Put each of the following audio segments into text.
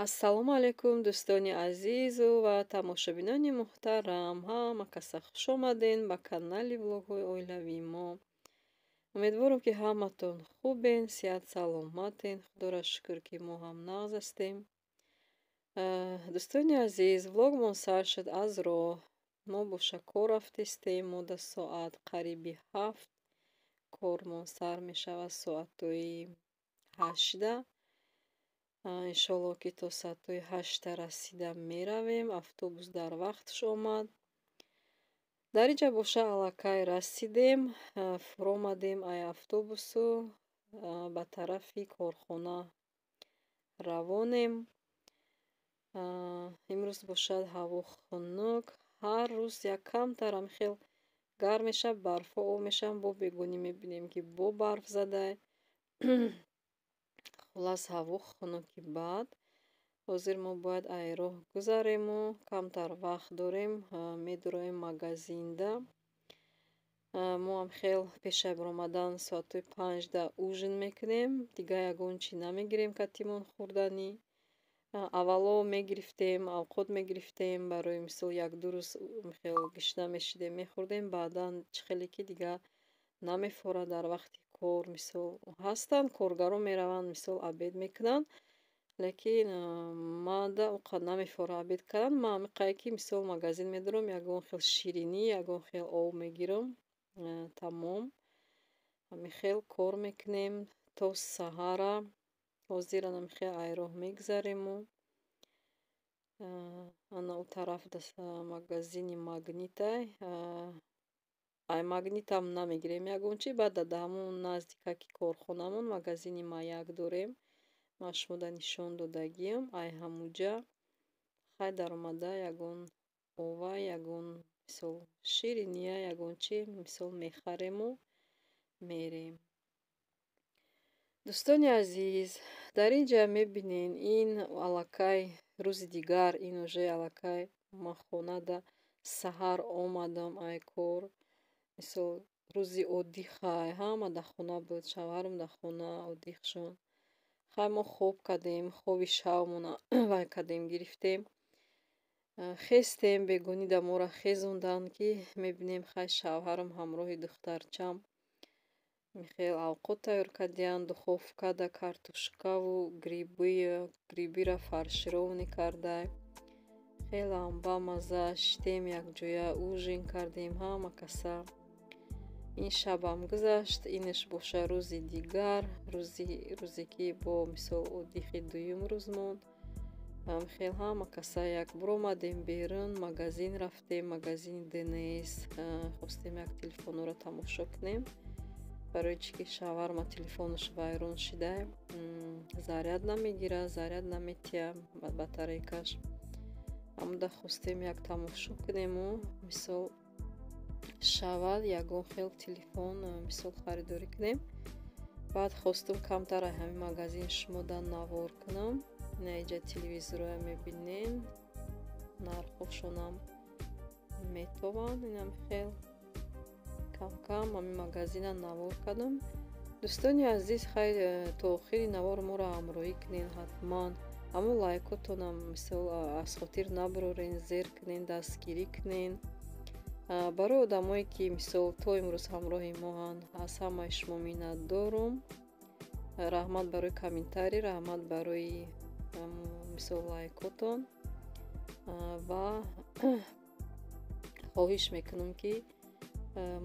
Ассалому алайкум, дӯстони азизу ва тамошобинони муҳтарам. Ҳама каса хуш омаден ба канали влогҳои оилавии мо. Умедворам, ки ҳаматон хубен, сиҳат саломатен. Худоро шукр, ки мо ҳам нағз ҳастем. Дӯстони азиз, влогмон сар шуд аз роҳ. Мо боша кор рафтистем, мо да соат қариби 7 кормон сар мешавад, соатҳои 8-да. Иншоалло, ки то соатҳои 8-та расида меравем. Автобус дар вақташ омад. Дар инҷа боша аллакай расидем, фуромадем ай автобусу ба тарафи корхона равонем. Имрӯз бошад ҳаво хунук. Ҳар рӯз як камтар ҳамин хел гарм мешавад, барфҳо об мешаванд, бо бегонӣ мебинем, ки бо барф задай. Хуллас, ҳаво хунуки бад. Ҳозир мо бояд ай роҳ гузарему камтар вақт дорем, медуроем магазинда. Мо ҳам хел пешай баромадан соатҳои 5-да ужин мекунем, дигар ягон чӣ намегирем катимон хӯрданӣ. Аввало мегирифтем, авқот мегирифтем, барои мисол як-ду рӯз хел гишна мешидем, мехӯрдем, баъдан чӣ хеле ки дигар намефорад дар вақти кор. Мисол, ҳастанд коргарон, мераванд, мисол, обед мекунанд, лекин мада он қадр намефорад обед кардан. Ман ҳамин ки мисол магазин медорам, ягон хел ширинӣ, ягон хел об мегирам, тамом. Ҳамин хел кор мекунем то саҳара. Ҳозир ана хел ай роҳ мегузарему ана у тараф магазини Магнитай. Ай Магнитам намегирем ягон чи, баъд дар ҳамон наздикаки корхонамон магазини Маяк дорем. Ман шумода нишон додагиам, ай ҳамуҷа хай даромада ягон ова, ягон мисол шириния, ягон чи мисол мехарему мерем. Дӯстони азиз, дар ин ҷа мебинен, ин аллакай рӯзи дигар, ин уже аллакай ман хонада саҳар омадам ай кор. Мисол, рӯзи отдых ай, ҳама дар хона буд, шавҳарам дар хона отдых шуд. Хай, мо хоб кардем, хоби шавмона вай кардем, гирифтем. Хестем, бегонӣ да моро хезонданд, ки мебинем, хай, шавҳарам ҳамроҳи духтарчам хел авқот тайёр кардиянд, духовкада картошкаву грибы, грибыра фаршированный кардай. Хелам бамазза шитем, якҷоя ужин кардем ҳама каса. Ин шабам гузашт, инаш боша рӯзи дигар, рӯзе ки бо мисол отдых и дуюм рӯз монд. Хел ҳама каса як буромадем берун, магазин рафтем, магазини ДНС, хостем як телефонҳоро тамошо кунем. Барои чӣ ки шавҳарма телефонаш вайрон шидай, заряд намегирад, заряд наметиҳад батарейкаш. Ҳамуда хостем як тамошо кунему мисол шавад ягон хел телефон мисол харидорӣ кунем. Баъд хостум камтар ай ҳамин магазин шумода навор кунам. Ина иҷа телевизорҳоя мебинем, нархҳошонам метобанд. Инам хел камкам ҳамин магазина навор кардам. Дӯстони азиз, хайр, то охири навор моро ҳамроҳӣ кунед ҳатман. Ҳамон лайкотонам мисол аз хотир набарорен, зер кунен, дастгирӣ кунен. Барои одамое ки мисол то имрӯз ҳамроҳи моҳанд, аз ҳамаи шумо миннатдорум. Раҳмат барои комментарий, раҳмат барои мисол лайкотон ва хоҳиш мекунам, ки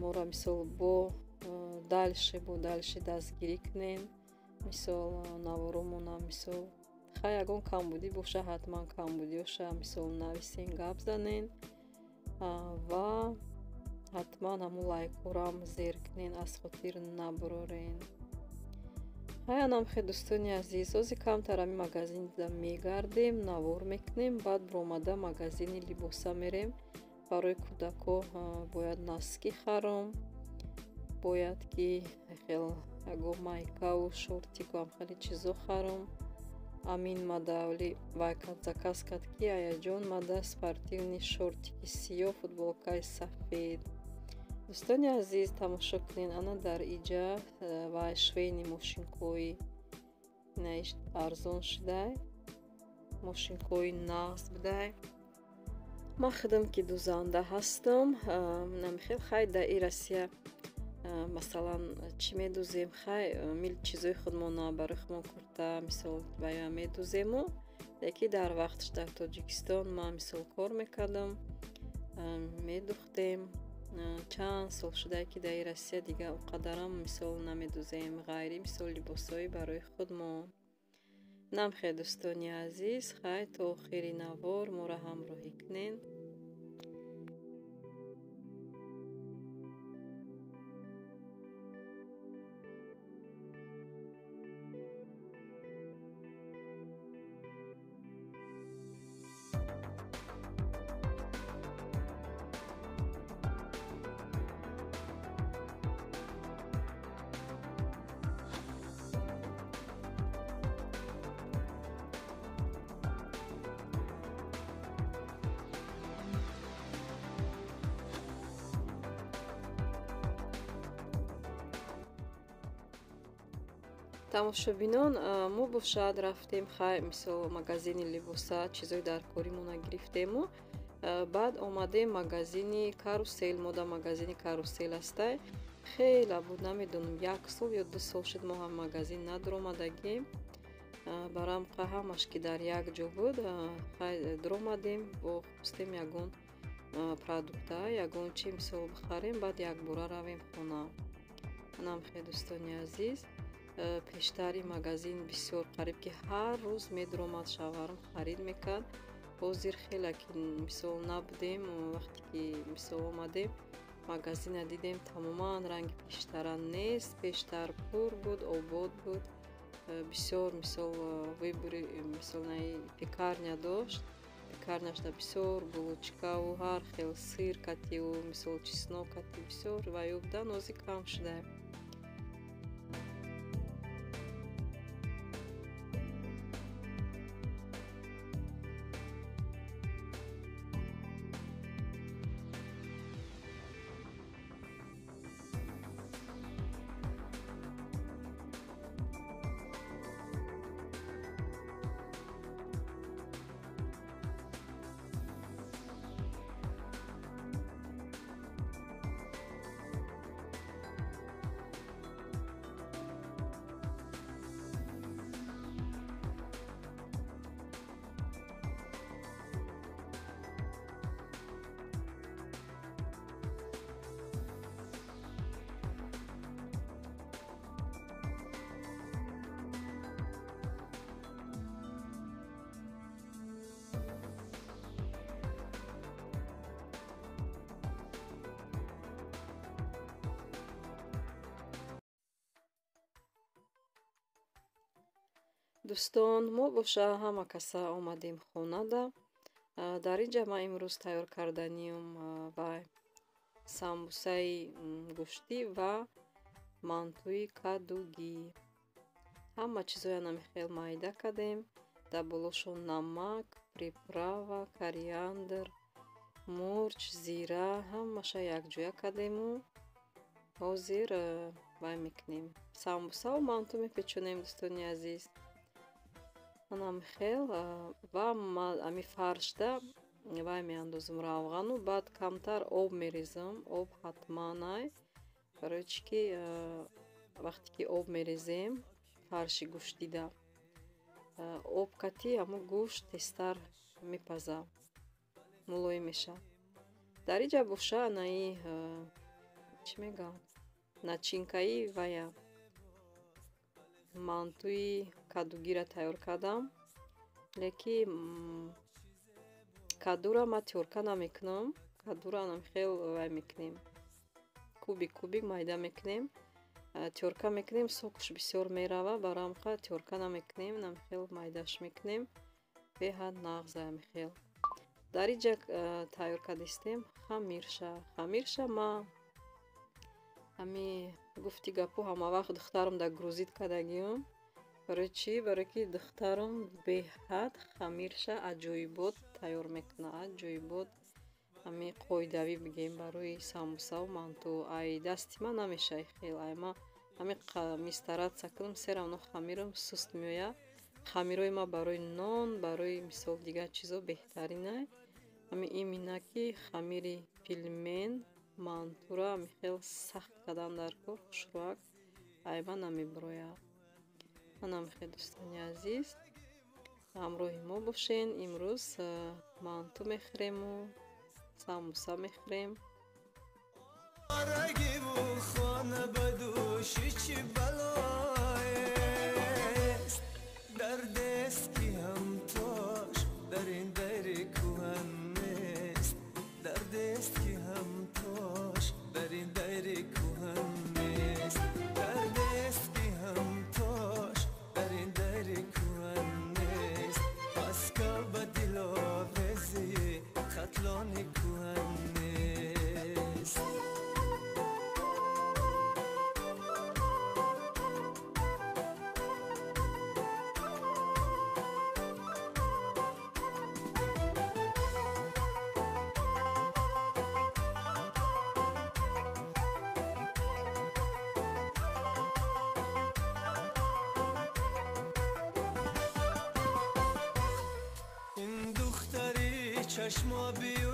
моро мисол бо дальше дастгирӣ кунен. Мисол, наворомона, мисол, хай, ягон камбудӣ боша, ҳатман камбудиёша мисол нависен, гап занен ва ҳатман ҳамун лайкҳорам зер кунен, аз хотир набарорен. Хай, анам хе, дӯстони азиз, ҳозир камтар ҳамин магазин мегардем, навор мекунем, баъд баромада магазини либоса мерем. Барои кӯдакҳо бояд носки харам, бояд ки хел ягон майкаву шортику ҳам хеле чизо харам. Амин мадавли вай кард, заказ кард, ки аяҷон, мада спортивный шортики сиёҳ, футболкаи сафед. Дӯстони азиз, тамошо кунед, ана дар иҷа вай швейный мошинкҳои арзон шудай. Мошинкои нағз будай. Ман худам ки дузанда ҳастам, намихел хай дар и Россия масалан чӣ медузем, хай мил чизои худмона барои худмон курта мисол вая медузему, яке дар вақташ дар Тоҷикистон ман мисол кор мекардам, медухтем. Чанд сол шуда ки дар Россия дига он қадарам мисол намедузем, ғайри мисол либосҳои барои худмон. Намхе дӯстони азиз, хай то охири навор моро ҳамроҳӣ кунед. Тамошобинон, мо бошад рафтем хай мисол магазини либоса, чизои даркоримона гирифтему, баъд омадем магазини карусел. Мо дар магазини карусел ҳастай. Хеле буд, намедонам, 1 сол ё 2 сол шуд мо ҳам магазин надуромадагем. Барамқа ҳамаш ки дар як ҷо буд, хай дуромадем, бо хостем ягон продукта, ягон чи мисол бихарем, баъд якбора равем хона. Намхе дӯстони азиз, пештар ин магазин бисёр қариб ки ҳар рӯз медуромад, шавҳарам харид мекард. Ҳозир хеле ки мисол набудем, вақте ки мисол омадем магазина дидем, тамоман ранги пештара нест. Пештар пур буд, обод буд, бисёр мисол выбори мисол наи пекарня дошт. Пекарняшда бисёр булочкаву ҳар хел сыр кативу мисол чеснок кати бисёр ваё будан, ҳозир кам шуда. Дӯстон, мо боша ҳама каса омадем хонада. Дар инҷа ман имрӯз тайёр карданиам ва самбусаи гӯштӣ ва мантуи кадугӣ. Ҳама чизоя намихел майда кардем. Дар болошон намак, приправа, кориандр, мурч, зира ҳамаша якҷоя кардему ҳозир вай мекунем. Самбусаву манту мепечонем, дӯстони азиз. Анамхел ва ами фаршда вай меандозам равғану, баъд камтар об мерезам. Об ҳатман ай, барои чӣ ки вақте ки об мерезем фарши гӯштида, об кати ҳамо гӯшт тезтар мепаза, мулоим мешавад. Дар инҷа боша анаи чӣ мегӯям, начинкаи вая мантуи кадугиро тайёр кардам, леки кадура ман тёрка намекунам. Кадура хел вай мекунем, кубик кубик майда мекунем, тёрка мекунем, сокаш бисёр мерава, барамқа тёрка намекунем, намхел майдаш мекунем, беҳад нағза амхел. Дар инҷа тайёр кардистем хамирша. Хамирша ма ҳами гуфти гапу ҳама вақт духтарам дар грузит кардагиам. Барои чӣ? Барое ки духтарам беҳад хамирша аҷоибот тайёр мекунад, аҷоибот ҳами қоидавӣ бигем барои самбусаву манту. Ай дасти ман намешавад хел, ай ма ҳами мистаратса кунам, се равно хамирам суст меояд. Хамирои ма барои нон, барои мисол дигар чизо беҳтаринай. Ҳами имина ки хамири пельмен, мантура ҳами хел сахт кардан дар кор, хушрӯак айба намебирояд. Манам хел, дӯстони азиз, ҳамроҳи мо бошен. Имрӯз манту мехӯрему самбуса мехӯрем. Дардест ки ҳамтош дар ин дайри кӯҳан нест, дардест ки ҳамтош дар ин дайри кӯҳан нест, дардест ки ҳамтош дар ин дайри кӯҳан нест. Маскав ба диловези Хатлони кӯҳан нест. Чашмо биё.